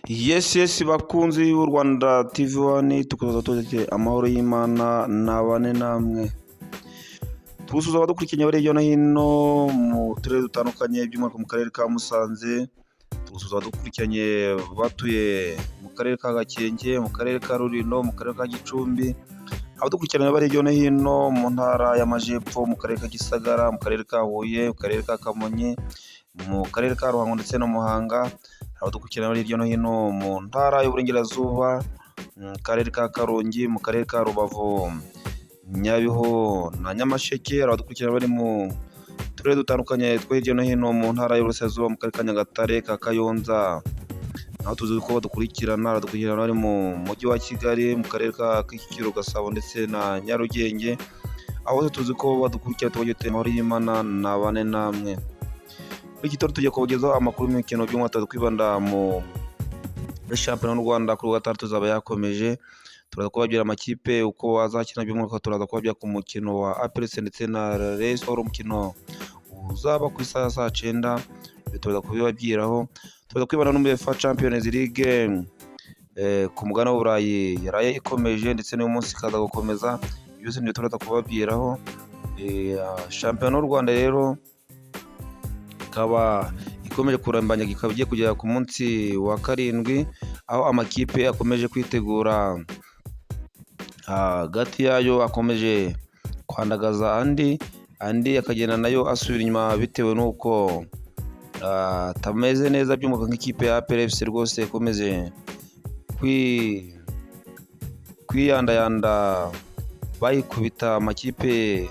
Yes, bakunzi b'u Rwanda TV One, tukaza tuti amahoro y'Imana nabane namwe. Tugusuhuza abadukurikiranye bari hirya no hino mu turere dutandukanye, by'umwihariko mu karere ka Musanze. Tugusuhuza abadukurikiranye batuye mu karere ka Gakenke, mu karere ka Rulindo, mu karere ka Gicumbi. Abadukurikiranye bari hirya no hino mu ntara y'Amajyepfo, mu karere ka Gisagara, mu karere ka Huye, mu karere ka Kamonyi, mu karere ka Ruhango ndetse no Muhanga. Abadukurikirana bari hirya no hino mu ntara y'Uburengerazuba, mu karere ka Karongi, mu karere ka Rubavu, Nyabihu na Nyamasheke. Abadukurikirana bari mu turere dutandukanye two hirya no hino mu ntara y'Uburasirazuba, mu karere ka Nyagatare, ka Kayonza, naho tuzi ko badukurikirana. Abadukurikirana bari mu mujyi wa Kigali, mu karere ka Kicukiro, Gasabo ndetse na Nyarugenge, aho hose tuzi ko badukurikira. Tubagira tuti amahoro y'Imana nabane namwe. Muri iki gitondo tugiye kubagezaho amakuru y'imikino, by'umwihariko twibanda muri shampiyona y'u Rwanda. Kuri wa gatandatu tuzaba yakomeje, turaza kubabwira amakipe uko azakina, by'umwihariko turaza kubabwira ku mukino wa APR ndetse na Rayon Sports, umukino uzaba ku isaha ya saa cyenda. Ibyo turaza kubibabwiraho. Turaza kwibanda no muri UEFA Champions League ku mugabane w'Uburayi yaraye ikomeje, ndetse n'uyu munsi ikaza gukomeza. Byose nibyo turaza kubabwiraho. Shampiyona y'u Rwanda rero ikaba ikomeje kurambanya, ikaba igiye kugera ku munsi wa karindwi, aho amakipe akomeje kwitegura hagati yayo, akomeje kwandagaza andi, andi akagenda nayo asubira inyuma bitewe n'uko atameze neza, by'umwihariko nk'ikipe ya APR FC rwose ikomeje kwiyandayanda, bayikubita amakipe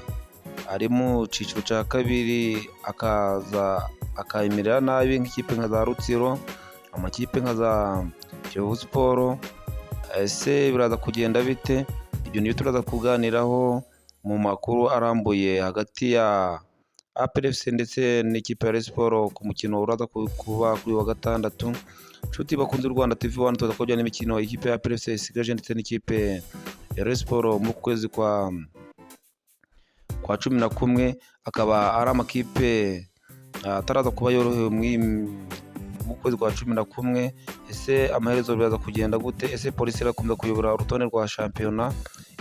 ari mu cyiciro cya kabiri, akaza akayimerera nabi, nk'ikipe nka za Rutsiro, amakipe nka za Kiyovu Sports. Ese biraza kugenda bite? Ibyo nibyo turaza kuganiraho mu makuru arambuye hagati ya APR FC ndetse n'ikipe ya Rayon Sports ku mukino uraza kuba kuri wa gatandatu. Nshuti bakunze Rwanda TV One, tuza kubabwira n'imikino ikipe ya APR FC isigaje ndetse n'ikipe ya Rayon Sports mu kwezi kwa 11, akaba ari amakipe ataraza kuba yorohewe mu kwezi kwa 11. Ese amaherezo biraza kugenda gute? Ese Polisi irakomeza kuyobora urutonde rwa shampiyona?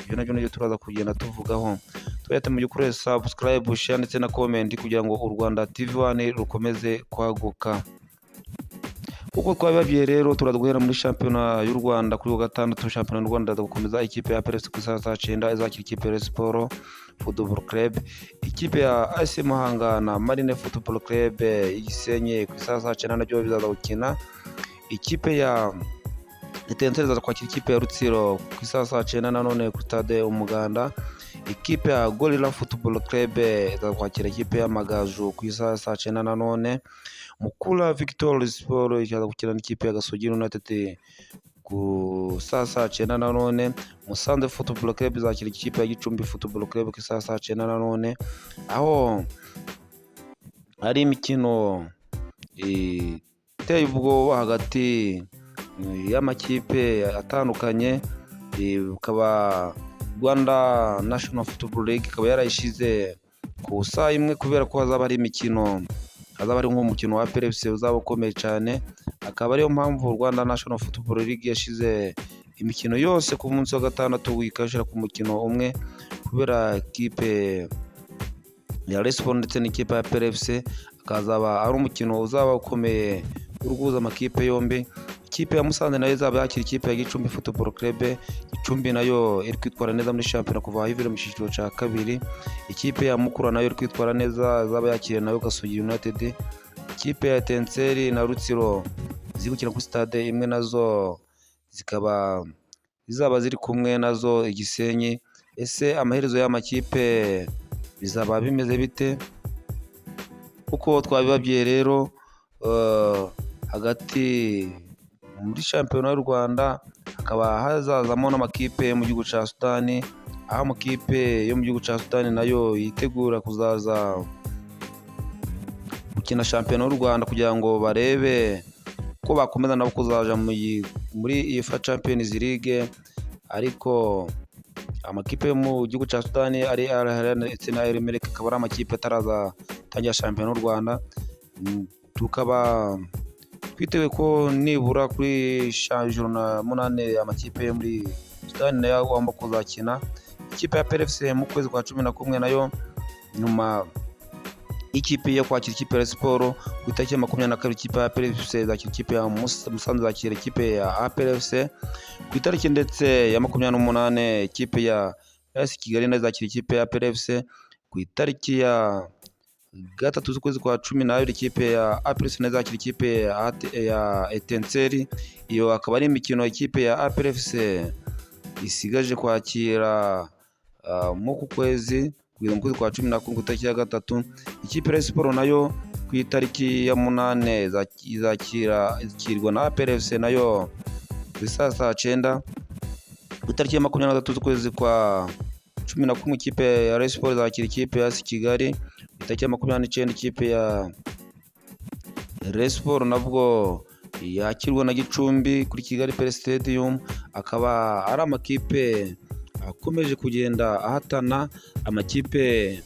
Ibyo nabyo nibyo turaza kugenda tuvugaho. Tujye mu gikorere subscribe, share ndetse na comment kugira ngo u Rwanda TV One rukomeze kwaguka. Uko twabibabwiye rero, turaza guhera muri shampiyona y'u Rwanda. Kuri wa gatandatu shampiyona y'u Rwanda iraza gukomeza. Ikipe ya APR ku isaha saa cyenda izakira ikipe ya Rayon Sports Football Club. Ikipe ya AS Muhanga na Marine Football Club y'igisenyi ku isaha saa cyenda nabyo bizaza gukina. Ikipe ya Etincelles izaza kwakira ikipe ya Rutsiro ku isaha saa cyenda nanone kuri stade Umuganda. Ikipe ya Gorilla Football Club izaza kwakira ikipe y'Amagaju ku isaha saa cyenda nanone. Mukura Victory Sport ikaza gukina n'ikipe ya Gasogi United ku saa cyenda nanone. Musanze Football Club izakira ikipe ya Gicumbi Football Club ku isaha saa cyenda nanone, aho ari imikino iteye ubwoba hagati y'amakipe atandukanye. Ikaba Rwanda National Football League ikaba yarayishyize ku saa imwe kubera ko hazaba hari imikino, hazaba hari nk'umukino wa APR FC uzaba ukomeye cyane, akaba ariyo mpamvu Rwanda National Football League yashyize imikino yose ku munsi wa gatandatu, ikayishyira ku mukino umwe kubera ikipe ya Rayon Sports ndetse n'ikipe ya APR FC, akazaba ari umukino uzaba ukomeye uri guhuza amakipe yombi. Ikipe ya Musanze nayo izaba yakira ikipe ya Gicumbi Football Club. Gicumbi nayo iri kwitwara neza muri shampiyona kuva aho ivira mu cyiciro cya kabiri. Ikipe ya Mukura nayo iri kwitwara neza, izaba yakiriye nayo Gasogi United. Ikipe ya Etincelles na Rutsiro ziri gukina kuri stade imwe, nazo zikaba zizaba ziri kumwe nazo i Gisenyi. Ese amaherezo y'amakipe bizaba bimeze bite? Uko twabibabwiye rero, hagati muri shampiyona y'u Rwanda hakaba hazazamo n'amakipe yo mu gihugu cya Sudani, aho amakipe yo mu gihugu cya Sudani nayo yitegura kuzaza gukina shampiyona y'u Rwanda kugira ngo barebe ko bakomeza nabo kuzaja muri UEFA Champions League. Ariko amakipe yo mu gihugu cya Sudani ari Al Hilal ndetse na Al Merrikh, akaba ari amakipe ataraza tangira shampiyona y'u Rwanda. Tukaba Twitewe ko nibura kuri journée 8 amakipe yo muri Sudani nayo agomba kuzakina. Ikipe ya APR FC mu kwezi kwa 11 nayo, nyuma ikipe yo kwakira ikipe ya Siporo ku itariki ya 22, ikipe ya APR FC izakira ikipe ya Musanze, izakira ikipe ya APR FC ku itariki ndetse ya 28. Ikipe ya AS Kigali nayo izakira ikipe ya APR FC ku itariki ya 3 z'ukwezi kwa 12. Ikipe ya APR FC nayo izakira ikipe ya Etincelles. Iyo akaba ari imikino ikipe ya APR FC isigaje kwakira mu ku kwezi kugeza mu kwezi kwa 11 ku itariki ya 3. Ikipe ya Siporo nayo ku itariki ya 8 izakira, izakirwa na APR FC nayo ku isaa saa 9. Ku itariki ya 23 z'ukwezi kwa 11, ikipe ya Rayon Sports izakira ikipe ya AS Kigali. Ku itariki ya 29, ikipe ya Rayon Sports nabwo yakirwa na Gicumbi kuri Kigali Pele Stadium. Akaba ari amakipe akomeje kugenda ahatana. Amakipe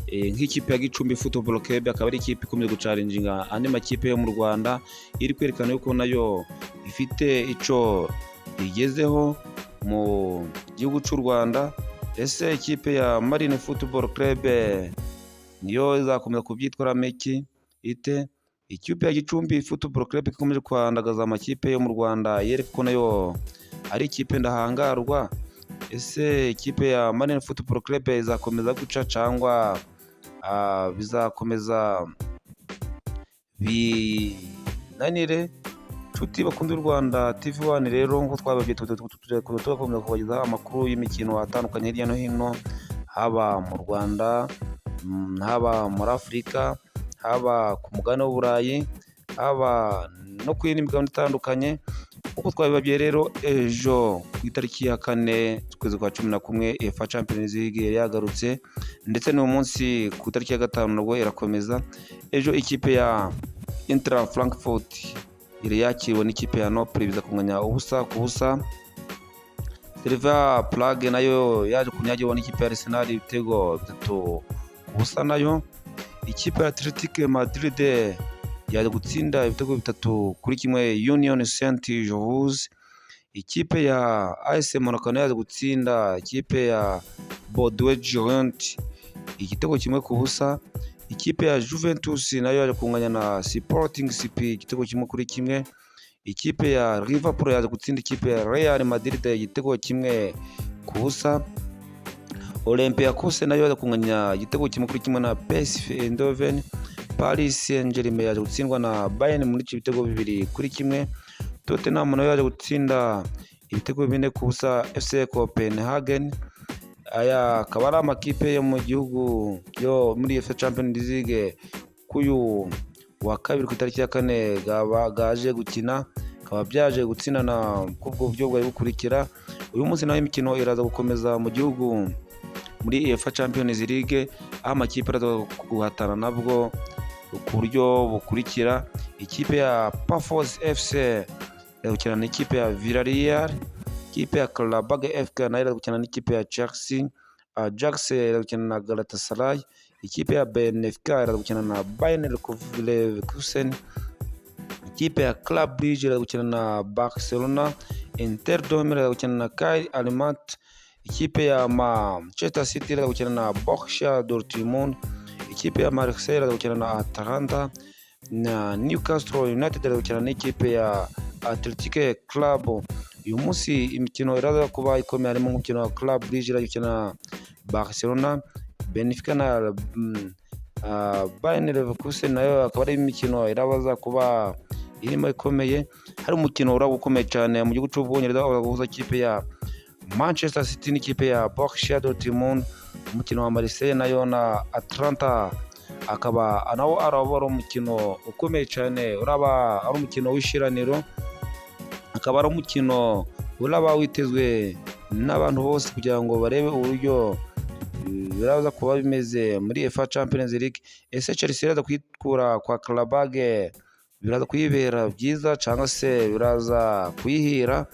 nk'ikipe ya Gicumbi Football Club akaba ari ikipe ikomeje guchallenginga andi makipe yo mu Rwanda, iri kwerekana yuko nayo ifite ico igezeho mu gihugu cy'u Rwanda. Ese ikipe ya Marine Football Club niyo izakomeza kubyitwaramo iki ite? Ikipe ya Gicumbi Football Club ikomeje kwandagaza amakipe yo mu Rwanda, yereka ko nayo ari ikipe ndahangarwa. Ese ikipe ya Marine Football Club izakomeza guca cyangwa bizakomeza binanire? Nshuti bakunda u Rwanda TV One rero, nk'uko twababwiye, tugakomeza kubagezaho amakuru y'imikino atandukanye hirya no hino, haba mu Rwanda, haba muri Afurika, haba ku mugabane w'Uburayi, haba no ku yindi migabane itandukanye. Uko twabibabwiye rero, ejo ku itariki ya 4 z'ukwezi kwa 11 UEFA Champions League yari yagarutse, ndetse n'uyu munsi ku itariki ya 5 nabwo irakomeza. Ejo ikipe ya Eintracht Frankfurt yari yakiriwe n'ikipe ya Napoli, biza kunganya 0-0. Slavia Prague nayo yaje kunyagirwa n'ikipe ya Arsenal ibitego 3-0 nayo. Ikipe ya Athletic Madrid yaje gutsinda ibitego 3-1 Union Saint Gilloise. Ikipe ya AS Monaco nayo yaje gutsinda ikipe ya Bordeaux Gilles igitego 1-0. Ikipe ya Juventus nayo yaje kunganya na Sporting CP igitego 1-1. Ikipe ya Liverpool yaje gutsinda ikipe ya Real Madrid igitego 1-0. Olympiacos nayo yaje kunganya igitego 1-1 na PSV Eindhoven. Paris Saint-Germain yaje gutsindwa na Bayern Munich ibitego 2-1. Tottenham nayo yaje gutsinda ibitego 4-0 FC Copenhagen. Aya akaba ari amakipe yo mu gihugu yo muri UEFA Champions League k'uyu wa kabiri ku itariki ya 4 gaje gukina, bikaba byaje gutsinana kubwo buryo bwari bukurikira. Uyu munsi naho imikino iraza gukomeza mu gihugu muri UEFA Champions League, aho amakipe araza guhatana nabwo ku buryo bukurikira: ikipe ya Pafos FC iraza gukina n'ikipe ya Villarreal, ikipe ya Qarabag FK nayo iraza gukina n'ikipe ya Chelsea, Ajax iraza gukina na Galatasaray, ikipe ya Benfica iraza gukina na Bayer Leverkusen, ikipe ya Club Brugge iraza gukina na Barcelona, Inter de Milan iraza gukina na KAI Almaty, ikipe ya Manchester City iraza gukina na Borussia Dortmund, ikipe ya Marseille iraza gukina na Atalanta, na Newcastle United iraza gukina n'ikipe ya Athletic Club. Uyu munsi imikino iraza kuba ikomeye, harimo umukino wa Club Brugge iraza gukina na Barcelona, Benfica na Bayer Leverkusen, nayo akaba ari imikino irabaza kuba irimo ikomeye. Hari umukino uraba ukomeye cyane mu gihugu cy'Ubwongereza guhuza ikipe ya Manchester City n'ikipe ya Borussia Dortmund. Umukino wa Marseille nayo na Atalanta akaba nawo araba ari umukino ukomeye cyane, uraba ari umukino w'ishiraniro, akaba ari umukino uraba witezwe n'abantu bose kugira ngo barebe uburyo biraza kuba bimeze muri UEFA Champions League. Ese Chelsea iraza kwikura kwa Qarabag, biraza kuyibera byiza cyangwa se biraza kuyihira,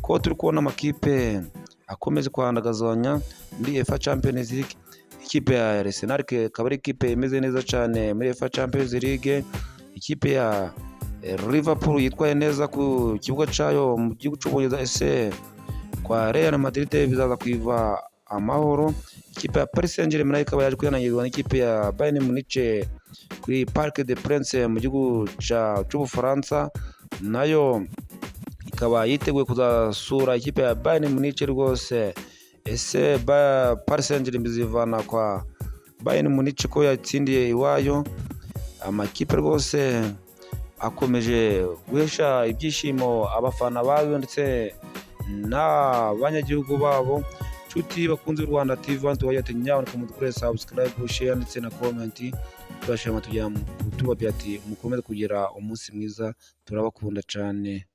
ko turi kubona amakipe akomeje kwandagazanya muri UEFA Champions League? Ikipe ya Arsenal ikaba ari ikipe imeze neza cyane muri UEFA Champions League. Ikipe ya Liverpool yitwaye neza ku kibuga cyayo mu gihugu cy'Ubwongereza. Ese kwa Real Madrid bizaza kuiva amahoro? Ikipe ya Paris Saint-Germain nayo ikaba yaje kwihanangirwa n'ikipe ya Bayern Munich kuri Parc des Princes mu gihugu cy'Ubufaransa, nayo ikaba yiteguye kuzasura ikipe ya Bayern Munich rwose. Ese Paris Saint-Germain izivana kwa Bayern Munich ko yatsindiye iwayo? Amakipe rwose akomeje guhesha ibyishimo abafana bayo ndetse n'abanyagihugu babo. Nshuti bakunze Rwanda TV, tubagira ati nyaboneka mudukore subscribe, share ndetse na comment. Tubashima, tujya tubabwira ati mukomeze kugira umunsi mwiza, turabakunda cyane.